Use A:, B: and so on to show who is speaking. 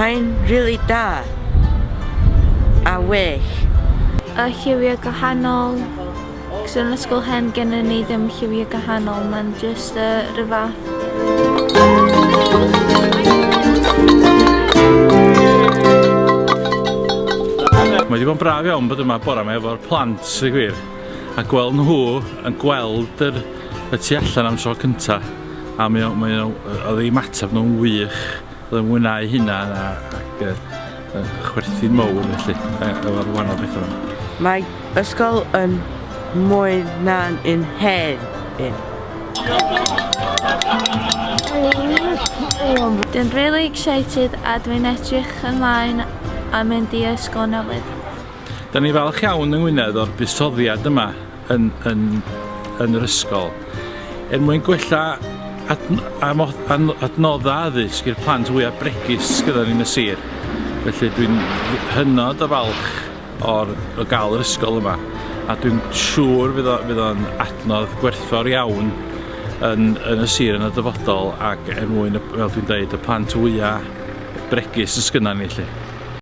A: Mae'n rili da a well.
B: Y lliwiau gwahanol, cos yn ysgol hen gennyn ni ddim lliwiau gwahanol, mae'n just y rhyw fath.
C: Mae wedi bod yn braf iawn bod yma bora 'ma efo'r plant, i gwir, a gweld nhw yn gweld yr, y tu allan am tro cynta. A mae o, mae o, oedd eu ymateb nhw'n wych. Oedd yn mwynhau hunan a, ac uh, chwerthin mowr felly, efo'r wahanol bethau yma.
A: Mae ysgol yn mwy na'n un hen un.
B: Dwi'n really excited a dwi'n edrych ymlaen a mynd i ysgol newydd.
C: Da ni falch iawn yng Ngwynedd o'r buddsoddiad yma yn, yn, yn yr ysgol. Er mwyn gwella adnoddau addysg i'r plant fwyaf bregus gyda ni yn y sir. Felly dwi'n hynod o falch o'r, o gael yr ysgol yma a dwi'n siŵr fydd, o, fydd o'n adnodd gwerthfawr iawn yn, yn y sir yn y dyfodol ac er mwyn, fel dwi'n dweud, y plant fwyaf bregus yn sgynna ni 'lly.